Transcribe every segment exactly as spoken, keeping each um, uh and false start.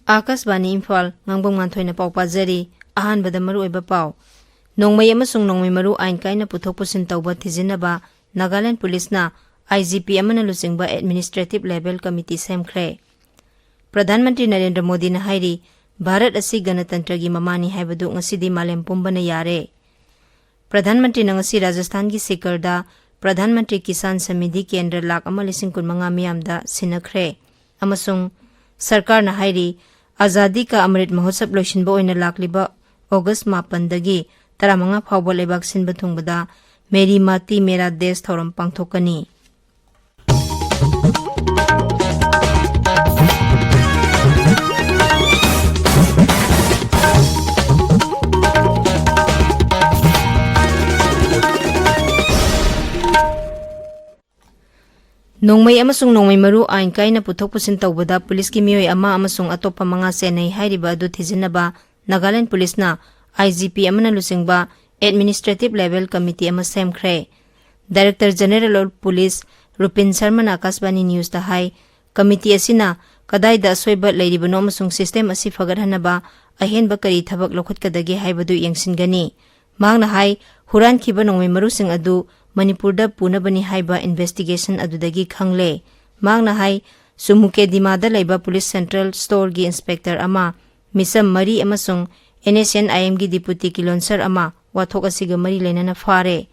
ꯑꯥꯀꯥꯁꯕꯥꯅꯤ ꯏꯝꯐꯥꯜ, ꯉꯥꯡꯕꯝ ꯉꯥꯟꯊꯣꯏꯅ ꯄꯥꯎ ꯄꯥꯖꯔꯤ꯫ ꯑꯍꯥꯟꯕꯗ ꯃꯔꯨꯑꯣꯏꯕ ꯄꯥꯎ꯫ ꯅꯣꯡꯃꯩ ꯑꯃꯁꯨꯡ ꯅꯣꯡꯃꯩ ꯃꯔꯨ ꯑꯥꯏꯟ ꯀꯥꯏꯅ ꯄꯨꯊꯣꯛ ꯄꯨꯁꯤꯟ ꯇꯧꯕ ꯊꯤꯖꯤꯟꯅꯕ ꯅꯥꯒꯥꯂꯦꯟ ꯄꯨꯂꯤꯁꯅ ꯑꯥꯏ ꯖꯤ ꯄꯤ ꯑꯃꯅ ꯂꯨꯆꯤꯡꯕ administrative level committee ꯁꯦꯝꯈ꯭ꯔꯦ꯫ Pradhan Mantri Narendra ꯃꯣꯗꯤꯅ ꯍꯥꯏꯔꯤ, ꯚꯥꯔꯠ ꯑꯁꯤ ꯒꯅꯇꯟꯇ꯭ꯔꯒꯤ ꯃꯃꯥꯅꯤ ꯍꯥꯏꯕꯗꯨ ꯉꯁꯤꯗꯤ ꯃꯥꯂꯦꯝ ꯄꯨꯝꯕꯅ ꯌꯥꯔꯦ꯫ ꯄ꯭ꯔꯙꯥꯟ ꯃꯟꯇ꯭ꯔꯤꯅ ꯉꯁꯤ ꯔꯥꯖꯁꯊꯥꯟꯒꯤ ꯁꯤꯀꯔꯗ ꯄ꯭ꯔꯙꯥꯟ ꯃꯟꯇ꯭ꯔꯤ ꯀꯤꯁꯥꯟ ꯁꯃꯤꯙꯤ ꯀꯦꯟꯗ꯭ꯔ ꯂꯥꯈ ꯑꯃ ꯂꯤꯁꯤꯡ ꯀꯨꯟꯃꯉꯥ ꯃꯤꯌꯥꯝꯗ ꯁꯤꯟꯅꯈ꯭ꯔꯦ꯫ ꯑꯃꯁꯨꯡ ꯁꯔꯀꯥꯔꯅ ꯍꯥꯏꯔꯤ, ꯑꯖꯥꯗꯤ ꯀꯥ ꯑꯃ꯭ꯔꯤꯠ ꯃꯍꯣꯠꯁꯕ ꯂꯣꯏꯁꯤꯟꯕ ꯑꯣꯏꯅ ꯂꯥꯛꯂꯤꯕ ꯑꯣꯒꯁ ꯃꯥꯄꯟꯗꯒꯤ ꯇꯔꯥꯃꯉꯥ ꯐꯥꯎꯕ ꯂꯩꯕꯥꯛ ꯁꯤꯟꯕ ꯊꯨꯡꯕꯗ ꯃꯦꯔꯤ ꯃꯥꯇꯤ ꯃꯦꯔꯥ ꯗꯦꯁ ꯊꯧꯔꯝ ꯄꯥꯡꯊꯣꯛꯀꯅꯤ꯫ ꯅꯣꯡꯃꯩ ꯑꯃꯁꯨꯡ ꯅꯣꯡꯃꯩ ꯃꯔꯨ ꯑꯥꯏꯟ ꯀꯥꯏꯅ ꯄꯨꯊꯣꯛ ꯄꯨꯁꯤꯟ ꯇꯧꯕꯗ ꯄꯨꯂꯤꯁꯀꯤ ꯃꯤꯑꯣꯏ ꯑꯃ ꯑꯃꯁꯨꯡ ꯑꯇꯣꯞꯄ ꯃꯉꯥ ꯆꯦꯟꯅꯩ ꯍꯥꯏꯔꯤꯕ ꯑꯗꯨ ꯊꯤꯖꯤꯟꯅꯕ ꯅꯥꯒꯥꯂꯦꯟ ꯄꯨꯂꯤꯁꯅ ꯑꯥꯏ ꯖꯤ ꯄꯤ ꯑꯃꯅ ꯂꯨꯆꯤꯡꯕ ꯑꯦꯗꯃꯤꯅꯤꯁꯇ꯭ꯔꯦꯇꯤꯚ ꯂꯦꯚꯦꯜ ꯀꯃꯤꯇꯤ ꯑꯃ ꯁꯦꯝꯈ꯭ꯔꯦ꯫ Director general of police Rupin ꯁꯔꯃꯅ ꯑꯀꯥꯁꯕꯥꯅꯤ ꯅ꯭ꯌꯨꯁꯇ ꯍꯥꯏ, ꯀꯃꯤꯇꯤ ꯑꯁꯤꯅ ꯀꯗꯥꯏꯗ ꯑꯁꯣꯏꯕ ꯂꯩꯔꯤꯕꯅꯣ ꯑꯃꯁꯨꯡ ꯁꯤꯁꯇꯦꯝ ꯑꯁꯤ ꯐꯒꯠꯍꯟꯅꯕ ꯑꯍꯦꯟꯕ ꯀꯔꯤ ꯊꯕꯛ ꯂꯧꯈꯠꯀꯗꯒꯦ ꯍꯥꯏꯕꯗꯨ ꯌꯦꯡꯁꯤꯟꯒꯅꯤ꯫ ꯃꯍꯥꯛꯅ ꯍꯥꯏ, ꯍꯨꯔꯥꯟꯈꯤꯕ ꯅꯣꯡꯃꯩ ꯃꯔꯨꯁꯤꯡ ꯑꯗꯨ ꯃꯅꯤꯄꯨꯔꯗ ꯄꯨꯅꯕꯅꯤ ꯍꯥꯏꯕ ꯏꯟꯚꯦꯁꯇꯤꯒꯦꯁꯟ ꯑꯗꯨꯗꯒꯤ ꯈꯪꯂꯦ꯫ ꯃꯍꯥꯛꯅ ꯍꯥꯏ, ꯆꯨꯃꯨꯀꯦꯗꯤꯃꯥꯗ ꯂꯩꯕ ꯄꯨꯂꯤꯁ ꯁꯦꯟꯇ꯭ꯔꯦꯜ ꯁ꯭ꯇꯣꯔꯒꯤ ꯏꯟꯁꯄꯦꯛꯇꯔ ꯑꯃ, ꯃꯤꯆꯝ ꯃꯔꯤ ꯑꯃꯁꯨꯡ ꯑꯦꯟ ꯑꯦꯁ ꯑꯦꯟ ꯑꯥꯏ ꯑꯦꯝꯒꯤ ꯗꯤꯄꯨꯇꯤ ꯀꯤꯂꯣꯟꯁꯔ ꯑꯃ ꯋꯥꯊꯣꯛ ꯑꯁꯤꯒ ꯃꯔꯤ ꯂꯩꯅꯅ ꯐꯥꯔꯦ꯫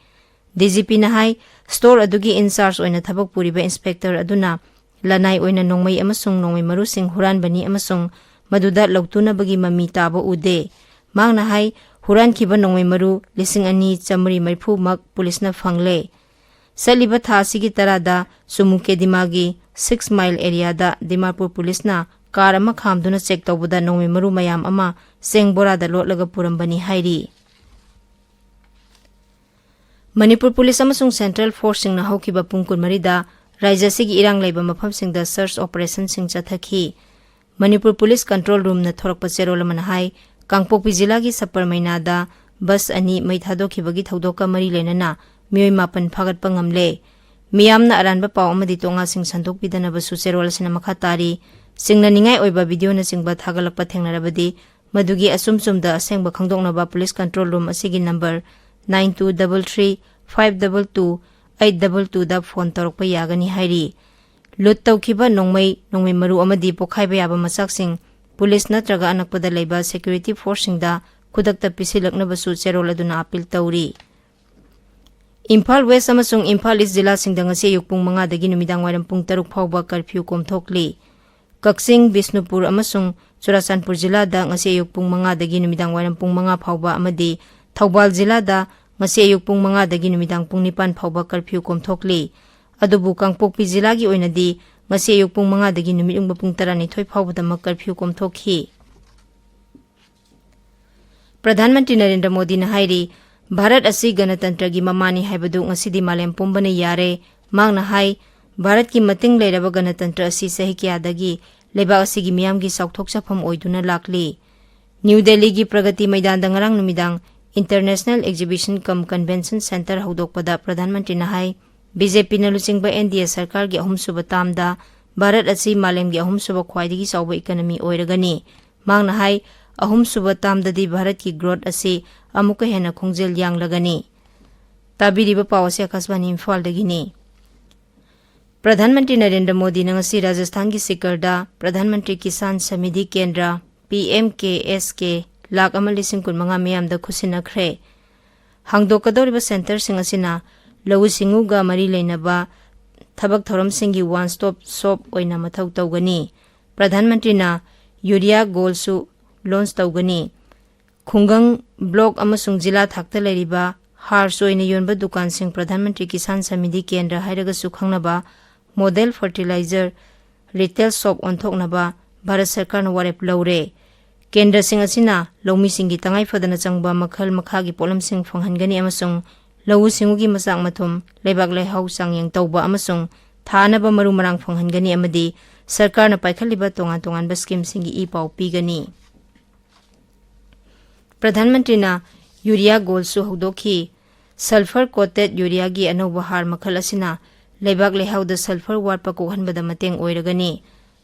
ꯗꯤ ꯖꯤ ꯄꯤꯅ ꯍꯥꯏ, ꯁ꯭ꯇꯣꯔ ꯑꯗꯨꯒꯤ ꯏꯟꯆꯥꯔꯖ ꯑꯣꯏꯅ ꯊꯕꯛ ꯄꯨꯔꯤꯕ ꯏꯟꯁꯄꯦꯛꯇꯔ ꯑꯗꯨꯅ ꯂꯅꯥꯏ ꯑꯣꯏꯅ ꯅꯣꯡꯃꯩ ꯑꯃꯁꯨꯡ ꯅꯣꯡꯃꯩ ꯃꯔꯨꯁꯤꯡ ꯍꯨꯔꯥꯟꯕꯅꯤ ꯑꯃꯁꯨꯡ ꯃꯗꯨꯗ ꯂꯧꯇꯨꯅꯕꯒꯤ ꯃꯃꯤ ꯇꯥꯕ ꯎꯗꯦ꯫ ꯃꯍꯥꯛꯅ ꯍꯥꯏ, ꯍꯨꯔꯥꯟꯈꯤꯕ ꯅꯣꯡꯃꯩ ꯃꯔꯨ ꯂꯤꯁꯤꯡ ꯑꯅꯤ ꯆꯥꯃꯔꯤ ꯃꯔꯤꯐꯨꯃꯛ ꯄꯨꯂꯤꯁꯅ ꯐꯪꯂꯦ꯫ ꯆꯠꯂꯤꯕ ꯊꯥ ꯑꯁꯤꯒꯤ ꯇꯔꯥꯗ ꯆꯨꯃꯨꯀꯦꯗꯤꯃꯥꯒꯤ ꯁꯤꯛꯁ ꯃꯥꯏꯜ ꯑꯦꯔꯤꯌꯥꯗ ꯗꯤꯃꯥꯄꯨꯔ ꯄꯨꯂꯤꯁꯅ ꯀꯥꯔ ꯑꯃ ꯈꯥꯝꯗꯨꯅ ꯆꯦꯛ ꯇꯧꯕꯗ ꯅꯣꯡꯃꯩ ꯃꯔꯨ ꯃꯌꯥꯝ ꯑꯃ ꯆꯦꯡ ꯕꯣꯔꯥꯗ ꯂꯣꯠꯂꯒ ꯄꯨꯔꯝꯕꯅꯤ ꯍꯥꯏꯔꯤ꯫ ꯃꯅꯤꯄꯨꯔ ꯄꯨꯂꯤꯁ ꯑꯃꯁꯨꯡ ꯁꯦꯟꯇ꯭ꯔꯦꯜ ꯐꯣꯔꯁꯁꯤꯡꯅ ꯍꯧꯈꯤꯕ ꯄꯨꯡ ꯀꯨꯟꯃꯔꯤꯗ ꯔꯥꯖ꯭ꯌ ꯑꯁꯤꯒꯤ ꯏꯔꯥꯡ ꯂꯩꯕ ꯃꯐꯝꯁꯤꯡꯗ ꯁꯔꯆ ꯑꯣꯄꯔꯦꯁꯟꯁꯤꯡ ꯆꯠꯊꯈꯤ꯫ ꯃꯅꯤꯄꯨꯔ ꯄꯨꯂꯤꯁ ꯀꯟꯇ꯭ꯔꯣꯜ ꯔꯨꯝꯅ ꯊꯣꯔꯛꯄ ꯆꯦꯔꯣꯜ ꯑꯃꯅ ꯍꯥꯏ, ꯀꯥꯡꯄꯣꯛꯄꯤ ꯖꯤꯂꯥꯒꯤ ꯁꯄꯔꯃꯩꯅꯥꯗ ꯕꯁ ꯑꯅꯤ ꯃꯩ ꯊꯥꯗꯣꯛꯈꯤꯕꯒꯤ ꯊꯧꯗꯣꯛꯀ ꯃꯔꯤ ꯂꯩꯅꯅ ꯃꯤꯑꯣꯏ ꯃꯥꯄꯟ ꯐꯥꯒꯠꯄ ꯉꯝꯂꯦ꯫ ꯃꯤꯌꯥꯝꯅ ꯑꯔꯥꯟꯕ ꯄꯥꯎ ꯑꯃꯗꯤ ꯇꯣꯉꯥꯁꯤꯡ ꯁꯟꯗꯣꯛꯄꯤꯗꯅꯕꯁꯨ ꯆꯦꯔꯣꯜ ꯑꯁꯤꯅ ꯃꯈꯥ ꯇꯥꯔꯤ꯫ ꯆꯤꯡꯅꯅꯤꯡꯉꯥꯏ ꯑꯣꯏꯕ ꯚꯤꯗꯤꯑꯣꯅꯆꯤꯡꯕ ꯊꯥꯒꯠꯂꯛꯄ ꯊꯦꯡꯅꯔꯕꯗꯤ ꯃꯗꯨꯒꯤ ꯑꯆꯨꯝ ꯆꯨꯝꯗ ꯑꯁꯦꯡꯕ ꯈꯪꯗꯣꯛꯅꯕ ꯄꯨꯂꯤꯁ ꯀꯟꯇ꯭ꯔꯣꯜ ꯔꯨꯝ ꯑꯁꯤꯒꯤ number nine two double three five double two eight double twoꯗ ꯐꯣꯟ ꯇꯧꯔꯛꯄ ꯌꯥꯒꯅꯤ ꯍꯥꯏꯔꯤ꯫ ꯂꯨꯠ ꯇꯧꯈꯤꯕ ꯅꯣꯡꯃꯩ, ꯅꯣꯡꯃꯩ ꯃꯔꯨ ꯑꯃꯗꯤ ꯄꯣꯈꯥꯏꯕ ꯌꯥꯕ ꯃꯆꯥꯛꯁꯤꯡ ꯄꯨꯂꯤꯁ ꯅꯠꯇ꯭ꯔꯒ ꯑꯅꯛꯄꯗ ꯂꯩꯕ ꯁꯦꯀ꯭ꯌꯨꯔꯤꯇꯤ ꯐꯣꯔꯁꯁꯤꯡꯗ ꯈꯨꯗꯛꯇ ꯄꯤꯁꯤꯜꯂꯛꯅꯕꯁꯨ ꯆꯦꯔꯣꯜ ꯑꯗꯨꯅ ꯑꯥꯄꯤꯜ ꯇꯧꯔꯤ꯫ ꯏꯝꯐꯥꯜ ꯋꯦꯁ ꯑꯃꯁꯨꯡ ꯏꯝꯐꯥꯜ ꯏꯁ ꯖꯤꯂꯥꯁꯤꯡꯗ ꯉꯁꯤ ꯑꯌꯨꯛ ꯄꯨꯡ ꯃꯉꯥꯗꯒꯤ ꯅꯨꯃꯤꯗꯥꯡ ꯋꯥꯏꯔꯝ ꯄꯨꯡ ꯇꯔꯨꯛ ꯐꯥꯎꯕ ꯀꯔꯐ꯭ꯌꯨ ꯀꯣꯝꯊꯣꯛꯂꯤ꯫ ꯀꯛꯆꯤꯡ, ꯕꯤꯁꯅꯨꯄꯨꯔ ꯑꯃꯁꯨꯡ ꯆꯨꯔꯥꯆꯥꯟꯄꯨꯔ ꯖꯤꯂꯥꯗ ꯉꯁꯤ ꯑꯌꯨꯛ ꯄꯨꯡ ꯃꯉꯥꯗꯒꯤ ꯅꯨꯃꯤꯗꯥꯡ ꯋꯥꯏꯔꯝ ꯄꯨꯡ ꯃꯉꯥ ꯐꯥꯎꯕ ꯑꯃꯗꯤ ꯊꯧꯕꯥꯜ ꯖꯤꯂꯥꯗ ꯉꯁꯤ ꯑꯌꯨꯛ ꯄꯨꯡ ꯃꯉꯥꯗꯒꯤ ꯅꯨꯃꯤꯗꯥꯡ ꯄꯨꯡ ꯅꯤꯄꯥꯟ ꯐꯥꯎꯕ ꯀꯔꯐ꯭ꯌꯨ ꯀꯣꯝꯊꯣꯛꯂꯤ꯫ ꯑꯗꯨꯕꯨ ꯀꯥꯡꯄꯣꯛꯄꯤ ꯖꯤꯂꯥꯒꯤ ꯑꯣꯏꯅꯗꯤ ꯉꯁꯤ ꯑꯌꯨꯛ ꯄꯨꯡ ꯃꯉꯥꯗꯒꯤ ꯅꯨꯃꯤꯠ ꯌꯨꯡꯕ ꯄꯨꯡ ꯇꯔꯥꯅꯤꯊꯣꯏ ꯐꯥꯎꯕꯗꯃꯛ ꯀꯔꯐ꯭ꯌꯨ ꯀꯣꯝꯊꯣꯛꯈꯤ꯫ ꯄ꯭ꯔꯙꯥꯟ ꯃꯟꯇ꯭ꯔꯤ ꯅꯔꯦꯟꯗ꯭ꯔ ꯃꯣꯗꯤꯅ ꯍꯥꯏꯔꯤ, ꯚꯥꯔꯠ ꯑꯁꯤ ꯒꯅꯇꯟꯇ꯭ꯔꯒꯤ ꯃꯃꯥꯅꯤ ꯍꯥꯏꯕꯗꯨ ꯉꯁꯤꯗꯤ ꯃꯥꯂꯦꯝ ꯄꯨꯝꯕꯅ ꯌꯥꯔꯦ꯫ ꯃꯍꯥꯛꯅ ꯍꯥꯏ, ꯚꯥꯔꯠꯀꯤ ꯃꯇꯤꯡ ꯂꯩꯔꯕ ꯒꯅꯇꯟꯇ꯭ꯔ ꯑꯁꯤ ꯆꯍꯤ ꯀꯌꯥꯗꯒꯤ ꯂꯩꯕꯥꯛ ꯑꯁꯤꯒꯤ ꯃꯤꯌꯥꯝꯒꯤ ꯆꯥꯎꯊꯣꯛꯆꯐꯝ ꯑꯣꯏꯗꯨꯅ ꯂꯥꯛꯂꯤ꯫ ꯅ꯭ꯌꯨ ꯗꯦꯜꯂꯤꯒꯤ ꯄ꯭ꯔꯒꯇꯤ ꯃꯩꯗꯥꯟꯗ ꯉꯔꯥꯡ ꯅꯨꯃꯤꯗꯥꯡ International Exhibition cum Convention Centre ꯍꯧꯗꯣꯛꯄꯗ ꯄ꯭ꯔꯙꯥꯟ ꯃꯟꯇ꯭ꯔꯤꯅ ꯍꯥꯏ, ꯕꯤ ꯖꯦ ꯄꯤꯅ ꯂꯨꯆꯤꯡꯕ ꯑꯦꯟ ꯗꯤ ꯑꯦ ꯁꯔꯀꯥꯔꯒꯤ ꯑꯍꯨꯝꯁꯨꯕ ꯇꯥꯝꯗ ꯚꯥꯔꯠ ꯑꯁꯤ ꯃꯥꯂꯦꯝꯒꯤ ꯑꯍꯨꯝꯁꯨꯕ ꯈ꯭ꯋꯥꯏꯗꯒꯤ ꯆꯥꯎꯕ ꯏꯀꯅꯃꯤ ꯑꯣꯏꯔꯒꯅꯤ꯫ ꯃꯍꯥꯛꯅ ꯍꯥꯏ, ꯑꯍꯨꯝꯁꯨꯕ ꯇꯥꯝꯗꯗꯤ ꯚꯥꯔꯠꯀꯤ ꯒ꯭ꯔꯣꯠ ꯑꯁꯤ ꯑꯃꯨꯛꯀ ꯍꯦꯟꯅ ꯈꯣꯡꯖꯦꯜ ꯌꯥꯡꯂꯒꯅꯤ꯫ ꯇꯥꯕꯤꯔꯤꯕ ꯄꯥꯎ ꯑꯁꯤ ꯑꯥꯀꯥꯁꯕꯥꯅꯤ ꯏꯝꯐꯥꯜꯗꯒꯤꯅꯤ꯫ ꯄ꯭ꯔꯙꯥꯟ ꯃꯟꯇ꯭ꯔꯤ ꯅꯔꯦꯟꯗ꯭ꯔ ꯃꯣꯗꯤꯅ ꯉꯁꯤ ꯔꯥꯖꯁꯊꯥꯟꯒꯤ ꯁꯤꯀꯔꯗ ꯄ꯭ꯔꯙꯥꯟ ꯃꯟꯇ꯭ꯔꯤ ꯀꯤꯁꯥꯟ ꯁꯃꯤꯙꯤ ꯀꯦꯟꯗ꯭ꯔ, ꯄꯤ ꯑꯦꯝ ꯀꯦ ꯑꯦꯁ ꯀꯦ, ꯂꯥꯈ ꯑꯃ ꯂꯤꯁꯤꯡ ꯀꯨꯟꯃꯉꯥ ꯃꯤꯌꯥꯝꯗ ꯈꯨꯠꯁꯤꯟꯅꯈ꯭ꯔꯦ꯫ ꯍꯥꯡꯗꯣꯛꯀꯗꯧꯔꯤꯕ ꯁꯦꯟꯇꯔꯁꯤꯡ ꯑꯁꯤꯅ ꯂꯧꯎ ꯁꯤꯡꯎꯒ ꯃꯔꯤ ꯂꯩꯅꯕ ꯊꯕꯛ ꯊꯧꯔꯝꯁꯤꯡꯒꯤ ꯋꯥꯟ ꯁ꯭ꯇꯣꯞ ꯁꯣꯞ ꯑꯣꯏꯅ ꯃꯊꯧ ꯇꯧꯒꯅꯤ꯫ ꯄ꯭ꯔꯙꯥꯟ ꯃꯟꯇ꯭ꯔꯤꯅ ꯌꯨꯔꯤꯌꯥ ꯒꯣꯜꯁꯨ ꯂꯣꯟꯆ ꯇꯧꯒꯅꯤ꯫ ꯈꯨꯡꯒꯪ, ꯕ꯭ꯂꯣꯛ ꯑꯃꯁꯨꯡ ꯖꯤꯂꯥ ꯊꯥꯛꯇ ꯂꯩꯔꯤꯕ ꯍꯥꯔꯁꯨ ꯑꯣꯏꯅ ꯌꯣꯟꯕ ꯗꯨꯀꯥꯟꯁꯤꯡ ꯄ꯭ꯔꯙꯥꯟ ꯃꯟꯇ꯭ꯔꯤ ꯀꯤꯁꯥꯟ ꯁꯃꯤꯙꯤ ꯀꯦꯟꯗ꯭ꯔ ꯍꯥꯏꯔꯒꯁꯨ ꯈꯪꯅꯕ ꯃꯣꯗꯦꯜ ꯐꯔꯇꯤꯂꯥꯏꯖꯔ ꯔꯤꯇꯦꯜ ꯁꯣꯞ ꯑꯣꯟꯊꯣꯛꯅꯕ ꯚꯥꯔꯠ ꯁꯔꯀꯥꯔꯅ ꯋꯥꯔꯦꯞ ꯂꯧꯔꯦ꯫ ꯀꯦꯟꯗ꯭ꯔꯁꯤꯡ ꯑꯁꯤꯅ ꯂꯧꯃꯤꯁꯤꯡꯒꯤ ꯇꯉꯥꯏ ꯐꯗꯅ ꯆꯪꯕ ꯃꯈꯜ ꯃꯈꯥꯒꯤ ꯄꯣꯠꯂꯝꯁꯤꯡ ꯐꯪꯍꯟꯒꯅꯤ ꯑꯃꯁꯨꯡ ꯂꯧꯎ ꯁꯤꯡꯎꯒꯤ ꯃꯆꯥꯛ ꯃꯊꯨꯝ, ꯂꯩꯕꯥꯛ ꯂꯩꯍꯥꯎ ꯆꯥꯡꯌꯦꯡ ꯇꯧꯕ ꯑꯃꯁꯨꯡ ꯊꯥꯅꯕ ꯃꯔꯨ ꯃꯔꯥꯡ ꯐꯪꯍꯟꯒꯅꯤ ꯑꯃꯗꯤ ꯁꯔꯀꯥꯔꯅ ꯄꯥꯏꯈꯠꯂꯤꯕ ꯇꯣꯉꯥꯟ ꯇꯣꯉꯥꯟꯕ ꯁ꯭ꯀꯤꯝꯁꯤꯡꯒꯤ ꯏ ꯄꯥꯎ ꯄꯤꯒꯅꯤ꯫ ꯄ꯭ꯔꯙꯥꯟ ꯃꯟꯇ꯭ꯔꯤꯅ ꯌꯨꯔꯤꯌꯥ ꯒꯣꯜꯁꯨ ꯍꯧꯗꯣꯛꯈꯤ꯫ ꯁꯜꯐꯔ ꯀꯣꯇꯦꯗ ꯌꯨꯔꯤꯌꯥꯒꯤ ꯑꯅꯧꯕ ꯍꯥꯔ ꯃꯈꯜ ꯑꯁꯤꯅ ꯂꯩꯕꯥꯛ ꯂꯩꯍꯥꯎꯗ ꯁꯜꯐꯔ ꯋꯥꯠꯄ ꯀꯣꯛꯍꯟꯕꯗ ꯃꯇꯦꯡ ꯑꯣꯏꯔꯒꯅꯤ꯫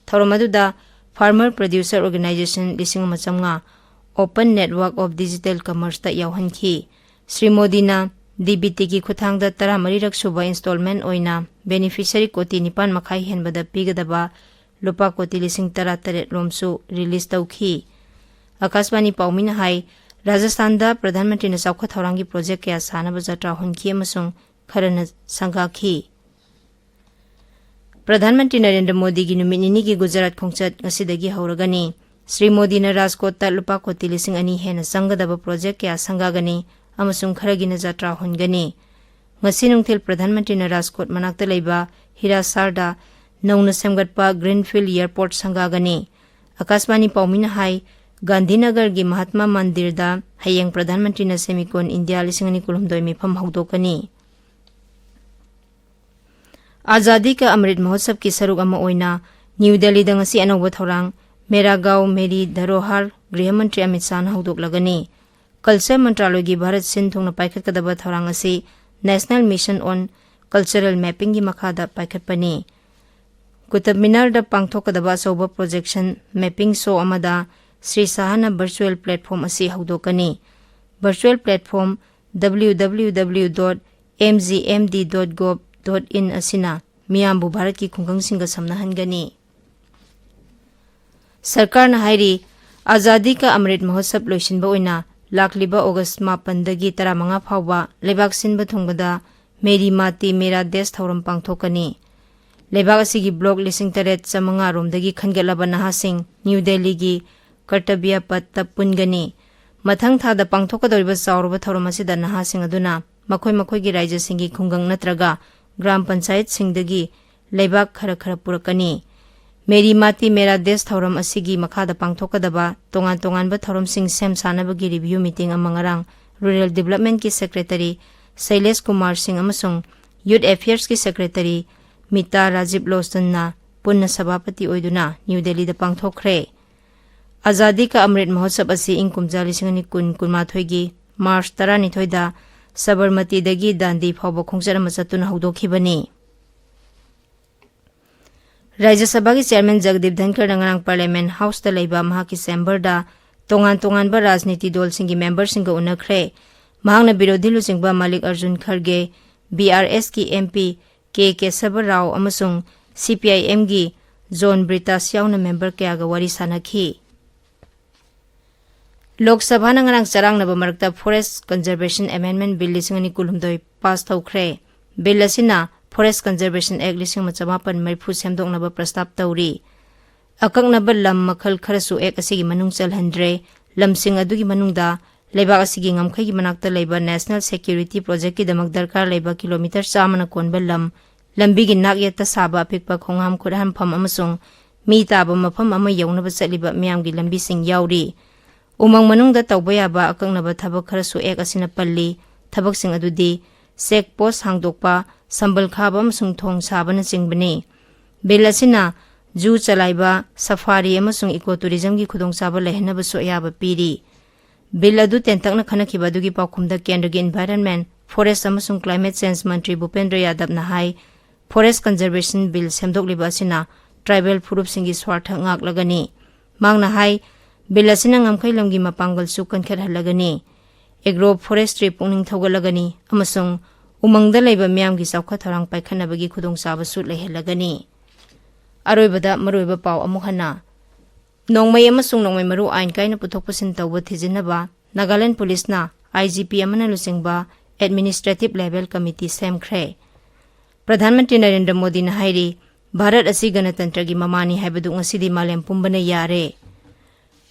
ꯊꯧꯔꯝ ꯑꯗꯨꯗ Farmer Producer Organization ꯂꯤꯁꯤꯡ ꯑꯃ ꯆꯥꯝꯃꯉꯥ Open Network of Digital Commerceꯇ ꯌꯥꯎꯍꯟꯈꯤ꯫ Shri ꯃꯣꯗꯤꯅ ꯗꯤꯕꯤꯇꯤꯒꯤ ꯈꯨꯠꯊꯥꯡꯗ ꯇꯔꯥꯃꯔꯤꯔꯛ ꯁꯨꯕ installment ꯑꯣꯏꯅ beneficiary ꯀꯣꯇꯤ ꯅꯤꯄꯥꯟ ꯃꯈꯥꯏ ꯍꯦꯟꯕꯗ ꯄꯤꯒꯗꯕ ꯂꯨꯄꯥ ꯀꯣꯇꯤ ꯂꯤꯁꯤꯡ ꯇꯔꯥꯇꯔꯦꯠ ꯔꯣꯝꯁꯨ release ꯇꯧꯈꯤ꯫ ꯑꯀꯥꯁꯕꯥꯅꯤ ꯄꯥꯎꯃꯤꯅ ꯍꯥꯏ, ꯔꯥꯖꯁꯊꯥꯟꯗ ꯄ꯭ꯔꯙꯥꯟ ꯃꯟꯇ꯭ꯔꯤꯅ ꯆꯥꯎꯈꯠ ꯊꯧꯔꯥꯡꯒꯤ project ꯀꯌꯥ ꯁꯥꯅꯕ ꯖꯇ꯭ꯔꯥ ꯍꯣꯟꯈꯤ ꯑꯃꯁꯨꯡ ꯈꯔꯅ ꯁꯪꯒꯥꯈꯤ꯫ ꯄ꯭ꯔꯙꯥꯟ ꯃꯟꯇ꯭ꯔꯤ ꯅꯔꯦꯟꯗ꯭ꯔ ꯃꯣꯗꯤꯒꯤ ꯅꯨꯃꯤꯠ ꯅꯤꯅꯤꯒꯤ ꯒꯨꯖꯔꯥꯠ ꯈꯣꯡꯆꯠ ꯉꯁꯤꯗꯒꯤ ꯍꯧꯔꯒꯅꯤ꯫ ꯁ꯭ꯔꯤ ꯃꯣꯗꯤꯅ ꯔꯥꯖꯀꯣꯠꯇ ꯂꯨꯄꯥ ꯀꯣꯇꯤ ꯂꯤꯁꯤꯡ ꯑꯅꯤ ꯍꯦꯟꯅ ꯆꯪꯒꯗꯕ project ꯀꯌꯥ ꯁꯪꯒꯥꯒꯅꯤ ꯑꯃꯁꯨꯡ ꯈꯔꯒꯤꯅ ꯖꯇ꯭ꯔꯥ ꯍꯣꯟꯒꯅꯤ꯫ ꯉꯁꯤ ꯅꯨꯡꯊꯤꯜ ꯄ꯭ꯔꯙꯥꯟ ꯃꯟꯇ꯭ꯔꯤꯅ ꯔꯥꯖꯀꯣꯠ ꯃꯅꯥꯛꯇ ꯂꯩꯕ ꯍꯤꯔꯥꯁꯥꯔꯗ ꯅꯧꯅ ꯁꯦꯝꯒꯠꯄ Greenfield Airport ꯁꯪꯒꯥꯒꯅꯤ꯫ ꯑꯀꯥꯁꯕꯥꯅꯤ ꯄꯥꯎꯃꯤꯅ ꯍꯥꯏ, ꯒꯥꯟꯙꯤꯅꯒꯔꯒꯤ ꯃꯍꯥꯠꯃꯥ ꯃꯟꯗꯤꯔꯗ ꯍꯌꯦꯡ ꯄ꯭ꯔꯙꯥꯟ ꯃꯟꯇ꯭ꯔꯤꯅ Semicon India ꯂꯤꯁꯤꯡ ꯑꯅꯤ ꯀꯨꯟꯍꯨꯝꯗꯣꯏ ꯃꯤꯐꯝ ꯍꯧꯗꯣꯛꯀꯅꯤ꯫ ꯑꯖꯥꯗꯤ ꯀꯥ ꯑꯃ꯭ꯔꯤꯠ ꯃꯍꯣꯠꯁꯕꯀꯤ ꯁꯔꯨꯛ ꯑꯃ ꯑꯣꯏꯅ ꯅ꯭ꯌꯨ ꯗꯦꯜꯂꯤꯗ ꯉꯁꯤ ꯑꯅꯧꯕ ꯊꯧꯔꯥꯡ ꯃꯦꯔꯥ ꯒꯥꯎ ꯃꯦꯔꯤ ꯙꯔꯣꯍꯔ ꯒ꯭ꯔꯤꯍ ꯃꯟꯇ꯭ꯔꯤ ꯑꯃꯤꯠ ꯁꯥꯍꯅ ꯍꯧꯗꯣꯛꯂꯒꯅꯤ꯫ Culture ꯃꯟꯇ꯭ꯔꯥꯂꯣꯏꯒꯤ ꯚꯥꯔꯠ ꯁꯤꯟ ꯊꯨꯡꯅ ꯄꯥꯏꯈꯠꯀꯗꯕ ꯊꯧꯔꯥꯡ ꯑꯁꯤ National Mission on Cultural Mappingꯒꯤ ꯃꯈꯥꯗ ꯄꯥꯏꯈꯠꯄꯅꯤ꯫ ꯀꯨꯇꯕ ꯃꯤꯅꯥꯔꯗ ꯄꯥꯡꯊꯣꯛꯀꯗꯕ ꯑꯆꯧꯕ projection mapping show ꯑꯃꯗ ꯁ꯭ꯔꯤ ꯁꯥꯍꯅ virtual platform ꯑꯁꯤ ꯍꯧꯗꯣꯛꯀꯅꯤ꯫ Virtual platform W W W dot M G M D dot gov dot in ꯑꯁꯤꯅ ꯃꯤꯌꯥꯝꯕꯨ ꯚꯥꯔꯠꯀꯤ ꯈꯨꯡꯒꯪꯁꯤꯡꯒ ꯁꯝꯅꯍꯟꯒꯅꯤ꯫ ꯁꯔꯀꯥꯔꯅ ꯍꯥꯏꯔꯤ, ꯑꯖꯥꯗꯤ ꯀꯥ ꯑꯃ꯭ꯔꯤꯠ ꯃꯍꯣꯠꯁꯕ ꯂꯣꯏꯁꯤꯟꯕ ꯑꯣꯏꯅ ꯂꯥꯛꯂꯤꯕ ꯑꯣꯒꯁ ꯃꯥꯄꯟꯗꯒꯤ ꯇꯔꯥꯃꯉꯥ ꯐꯥꯎꯕ ꯂꯩꯕꯥꯛ ꯁꯤꯟꯕ ꯊꯨꯡꯕꯗ ꯃꯦꯔꯤ ꯃꯥꯇꯤ ꯃꯦꯔꯥ ꯗꯦꯁ ꯊꯧꯔꯝ ꯄꯥꯡꯊꯣꯛꯀꯅꯤ꯫ ꯂꯩꯕꯥꯛ ꯑꯁꯤꯒꯤ block ꯂꯤꯁꯤꯡ ꯇꯔꯦꯠ ꯆꯥꯃꯉꯥ ꯔꯣꯝꯗꯒꯤ ꯈꯟꯒꯠꯂꯕ ꯅꯍꯥꯁꯤꯡ ꯅ꯭ꯌꯨ ꯗꯦꯜꯂꯤꯒꯤ ꯀꯔꯇꯕ꯭ꯌ ꯄꯊꯇ ꯄꯨꯟꯒꯅꯤ꯫ ꯃꯊꯪ ꯊꯥꯗ ꯄꯥꯡꯊꯣꯛꯀꯗꯧꯔꯤꯕ ꯆꯥꯎꯔꯕ ꯊꯧꯔꯝ ꯑꯁꯤꯗ ꯅꯍꯥꯁꯤꯡ ꯑꯗꯨꯅ ꯃꯈꯣꯏ ꯃꯈꯣꯏꯒꯤ ꯔꯥꯖ꯭ꯌꯁꯤꯡꯒꯤ ꯈꯨꯡꯒꯪ ꯅꯠꯇ꯭ꯔꯒ ꯒ꯭ꯔꯥꯝ ꯄꯟꯆꯥꯌꯠꯁꯤꯡꯗꯒꯤ ꯂꯩꯕꯥꯛ ꯈꯔ ꯈꯔ ꯄꯨꯔꯛꯀꯅꯤ꯫ ꯃꯦꯔꯤ ꯃꯥꯇꯤ ꯃꯦꯔꯥ ꯗꯦꯁ ꯊꯧꯔꯝ ꯑꯁꯤꯒꯤ ꯃꯈꯥꯗ ꯄꯥꯡꯊꯣꯛꯀꯗꯕ ꯇꯣꯉꯥꯟ ꯇꯣꯉꯥꯟꯕ ꯊꯧꯔꯝꯁꯤꯡ ꯁꯦꯝ ꯁꯥꯅꯕꯒꯤ review meeting ꯑꯃ ꯉꯔꯥꯡ Rural Developmentꯀꯤ Secretary ꯁꯩꯂꯦꯁ ꯀꯨꯃꯥꯔ ꯁꯤꯡ ꯑꯃꯁꯨꯡ Youth Affairsꯀꯤ Secretary ꯃꯤꯇꯥ ꯔꯥꯖꯤꯕ ꯂꯣꯆꯟꯅ ꯄꯨꯟꯅ ꯁꯚꯥꯄꯇꯤ ꯑꯣꯏꯗꯨꯅ ꯅ꯭ꯌꯨ ꯗꯦꯜꯂꯤꯗ ꯄꯥꯡꯊꯣꯛꯈ꯭ꯔꯦ꯫ ꯑꯖꯥꯗꯤ ꯀꯥ ꯑꯃ꯭ꯔꯤꯠ ꯃꯍꯣꯠꯁꯕ ꯑꯁꯤ ꯏꯪ ꯀꯨꯝꯖꯥ ꯂꯤꯁꯤꯡ ꯑꯅꯤ ꯀꯨꯟ ꯀꯨꯟꯃꯥꯊꯣꯏꯒꯤ ꯃꯥꯔꯆ ꯇꯔꯥꯅꯤꯊꯣꯏꯗ ꯁꯕꯔꯃꯇꯤꯗꯒꯤ ꯗꯥꯟꯗꯤ ꯐꯥꯎꯕ ꯈꯣꯡꯆꯠ ꯑꯃ ꯆꯠꯇꯨꯅ ꯍꯧꯗꯣꯛꯈꯤꯕꯅꯤ꯫ ꯔꯥꯖ꯭ꯌ ꯁꯚꯥꯒꯤ ꯆꯤꯌꯥꯔꯃꯦꯟ ꯖꯒꯗꯤꯞ ꯙꯟꯈꯔꯅ ꯉꯔꯥꯡ ꯄꯥꯔꯂꯤꯌꯥꯃꯦꯟ ꯍꯥꯎꯁꯇ ꯂꯩꯕ ꯃꯍꯥꯛꯀꯤ ꯆꯦꯝꯕꯔꯗ ꯇꯣꯉꯥꯟ ꯇꯣꯉꯥꯟꯕ ꯔꯥꯖꯅꯤꯇꯤ ꯗꯜꯁꯤꯡꯒꯤ ꯃꯦꯝꯕꯔꯁꯤꯡꯒ ꯎꯅꯈ꯭ꯔꯦ꯫ ꯃꯍꯥꯛꯅ ꯕꯤꯔꯣꯙꯤ ꯂꯨꯆꯤꯡꯕ Mallikarjun Kharge, B R ꯑꯦꯁꯀꯤ M P K Keshava Rao ꯑꯃꯁꯨꯡ ꯁꯤ ꯄꯤ ꯑꯥꯏ ꯑꯦꯝꯒꯤ ꯖꯣꯟ ꯕ꯭ꯔꯤꯇꯥꯁ ꯌꯥꯎꯅ ꯃꯦꯝꯕꯔ ꯀꯌꯥꯒ ꯋꯥꯔꯤ ꯁꯥꯟꯅꯈꯤ꯫ ꯂꯣꯛ ꯁꯚꯥꯅ ꯉꯔꯥꯡ ꯆꯔꯥꯡꯅꯕ ꯃꯔꯛꯇ Forest Conservation Amendment Bill ꯂꯤꯁꯤꯡ ꯑꯅꯤ ꯀꯨꯟꯍꯨꯝꯗꯣꯏ ꯄꯥꯁ ꯇꯧꯈ꯭ꯔꯦ꯫ ꯕꯤꯜ ꯑꯁꯤꯅ Forest Conservation Act ꯂꯤꯁꯤꯡ ꯑꯃ ꯆꯃꯥꯄꯟ ꯃꯔꯤꯐꯨ ꯁꯦꯝꯗꯣꯛꯅꯕ ꯄ꯭ꯔꯁꯇꯥꯞ ꯇꯧꯔꯤ꯫ ꯑꯀꯛꯅꯕ ꯂꯝ ꯃꯈꯜ ꯈꯔꯁꯨ Act ꯑꯁꯤꯒꯤ ꯃꯅꯨꯡ ꯆꯜꯍꯟꯗ꯭ꯔꯦ꯫ ꯂꯝꯁꯤꯡ ꯑꯗꯨꯒꯤ ꯃꯅꯨꯡꯗ ꯂꯩꯕꯥꯛ ꯑꯁꯤꯒꯤ ꯉꯝꯈꯩꯒꯤ ꯃꯅꯥꯛꯇ ꯂꯩꯕ National Security Projectꯀꯤꯗꯃꯛ ꯗꯔꯀꯥꯔ ꯂꯩꯕ ꯀꯤꯂꯣꯃꯤꯇꯔ ꯆꯥꯝꯃꯅ ꯀꯣꯟꯕ ꯂꯝ, ꯂꯝꯕꯤꯒꯤ ꯅꯥꯛ ꯌꯦꯠꯇ ꯁꯥꯕ ꯑꯄꯤꯛꯄ ꯈꯣꯡꯍꯥꯝ ꯈꯨꯠꯍꯥꯝꯐꯝ ꯑꯃꯁꯨꯡ ꯃꯤ ꯇꯥꯕ ꯃꯐꯝ ꯑꯃ ꯌꯧꯅꯕ ꯆꯠꯂꯤꯕ ꯃꯤꯌꯥꯝꯒꯤ ꯂꯝꯕꯤꯁꯤꯡ ꯌꯥꯎꯔꯤ꯫ ꯎꯃꯪ ꯃꯅꯨꯡꯗ ꯇꯧꯕ ꯌꯥꯕ ꯑꯀꯛꯅꯕ ꯊꯕꯛ ꯈꯔꯁꯨ Act ꯑꯁꯤꯅ ꯄꯜꯂꯤ꯫ ꯊꯕꯛꯁꯤꯡ ꯑꯗꯨꯗꯤ ꯆꯦꯛ ꯄꯣꯁ ꯍꯥꯡꯗꯣꯛꯄ, ꯁꯝꯕꯜ ꯈꯥꯕ ꯑꯃꯁꯨꯡ ꯊꯣꯡ ꯁꯥꯕꯅꯆꯤꯡꯕꯅꯤ꯫ ꯕꯤꯜ ꯑꯁꯤꯅ ꯖꯨ ꯆꯂꯥꯏꯕ, ꯁꯐꯥꯔꯤ ꯑꯃꯁꯨꯡ ꯏꯀꯣ ꯇꯨꯔꯤꯖꯝꯒꯤ ꯈꯨꯗꯣꯡꯆꯥꯕ ꯂꯩꯍꯟꯅꯕꯁꯨ ꯑꯌꯥꯕ ꯄꯤꯔꯤ꯫ ꯕꯤꯜ ꯑꯗꯨ ꯇꯦꯟꯇꯛꯅ ꯈꯟꯅꯈꯤꯕ ꯑꯗꯨꯒꯤ ꯄꯥꯎꯈꯨꯝꯗ ꯀꯦꯟꯗ꯭ꯔꯒꯤ Environment, Forest ꯑꯃꯁꯨꯡ Climate Change ꯃꯟꯇ꯭ꯔꯤ ꯚꯨꯄꯦꯟꯗ꯭ꯔ ꯌꯥꯗꯕꯅ ꯍꯥꯏ, Forest Conservation Bill ꯁꯦꯝꯗꯣꯛꯂꯤꯕ ꯑꯁꯤꯅ ꯇ꯭ꯔꯥꯏꯕꯦꯜ ꯐꯨꯔꯨꯞꯁꯤꯡꯒꯤ ꯁ꯭ꯋꯥꯔꯊ ꯉꯥꯛꯂꯒꯅꯤ꯫ ꯃꯍꯥꯛꯅ ꯍꯥꯏ, ꯕꯤꯜ ꯑꯁꯤꯅ ꯉꯝꯈꯩ ꯂꯝꯒꯤ ꯃꯄꯥꯡꯒꯜꯁꯨ ꯀꯟꯈꯠꯍꯜꯂꯒꯅꯤ, ꯑꯦꯒ꯭ꯔꯣ ꯐꯣꯔꯦꯁꯇ꯭ꯔꯤ ꯄꯨꯛꯅꯤꯡ ꯊꯧꯒꯠꯂꯒꯅꯤ ꯑꯃꯁꯨꯡ ꯎꯃꯪꯗ ꯂꯩꯕ ꯃꯤꯌꯥꯝꯒꯤ ꯆꯥꯎꯈꯠ ꯊꯧꯔꯥꯡ ꯄꯥꯏꯈꯠꯅꯕꯒꯤ ꯈꯨꯗꯣꯡꯆꯥꯕꯁꯨ ꯂꯩꯍꯜꯂꯒꯅꯤ꯫ ꯑꯔꯣꯏꯕꯗ ꯃꯔꯨꯑꯣꯏꯕ ꯄꯥꯎ ꯑꯃꯨꯛ ꯍꯟꯅ꯫ ꯅꯣꯡꯃꯩ ꯑꯃꯁꯨꯡ ꯅꯣꯡꯃꯩ ꯃꯔꯨ ꯑꯥꯏꯟ ꯀꯥꯏꯅ ꯄꯨꯊꯣꯛ ꯄꯨꯁꯤꯟ ꯇꯧꯕ ꯊꯤꯖꯤꯟꯅꯕ ꯅꯥꯒꯥꯂꯦꯟ ꯄꯨꯂꯤꯁꯅ ꯑꯥꯏ ꯖꯤ ꯄꯤ ꯑꯃꯅ ꯂꯨꯆꯤꯡꯕ Administrative Level Committee ꯁꯦꯝꯈ꯭ꯔꯦ꯫ Pradhan Mantri Narendra ꯃꯣꯗꯤꯅ ꯍꯥꯏꯔꯤ, ꯚꯥꯔꯠ ꯑꯁꯤ ꯒꯅꯇꯟꯇ꯭ꯔꯒꯤ ꯃꯃꯥꯅꯤ ꯍꯥꯏꯕꯗꯨ ꯉꯁꯤꯗꯤ ꯃꯥꯂꯦꯝ ꯄꯨꯝꯕꯅ ꯌꯥꯔꯦ꯫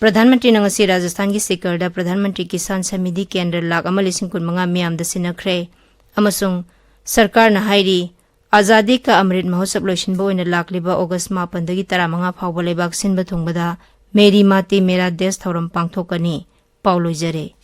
ꯄ꯭ꯔꯙꯥꯟ ꯃꯟꯇ꯭ꯔꯤꯅ ꯉꯁꯤ ꯔꯥꯖꯁꯊꯥꯟꯒꯤ ꯁꯤꯀꯔꯗ ꯄ꯭ꯔꯙꯥꯟ ꯃꯟꯇ꯭ꯔꯤ ꯀꯤꯁꯥꯟ ꯁꯃꯤꯙꯤ ꯀꯦꯟꯗ꯭ꯔ ꯂꯥꯈ ꯑꯃ ꯂꯤꯁꯤꯡ ꯀꯨꯟꯃꯉꯥ ꯃꯤꯌꯥꯝꯗ ꯁꯤꯟꯅꯈ꯭ꯔꯦ ꯑꯃꯁꯨꯡ ꯁꯔꯀꯥꯔꯅ ꯍꯥꯏꯔꯤ, ꯑꯖꯥꯗꯤ ꯀꯥ ꯑꯃ꯭ꯔꯤꯠ ꯃꯍꯣꯠꯁꯕ ꯂꯣꯏꯁꯤꯟꯕ ꯑꯣꯏꯅ ꯂꯥꯛꯂꯤꯕ ꯑꯣꯒꯁ ꯃꯥꯄꯟꯗꯒꯤ ꯇꯔꯥꯃꯉꯥ ꯐꯥꯎꯕ ꯂꯩꯕꯥꯛ ꯁꯤꯟꯕ ꯊꯨꯡꯕꯗ ꯃꯦꯔꯤ ꯃꯥꯇꯤ ꯃꯦꯔꯥ ꯗꯦꯁ ꯊꯧꯔꯝ ꯄꯥꯡꯊꯣꯛꯀꯅꯤ꯫ ꯄꯥꯎ ꯂꯣꯏꯖꯔꯦ꯫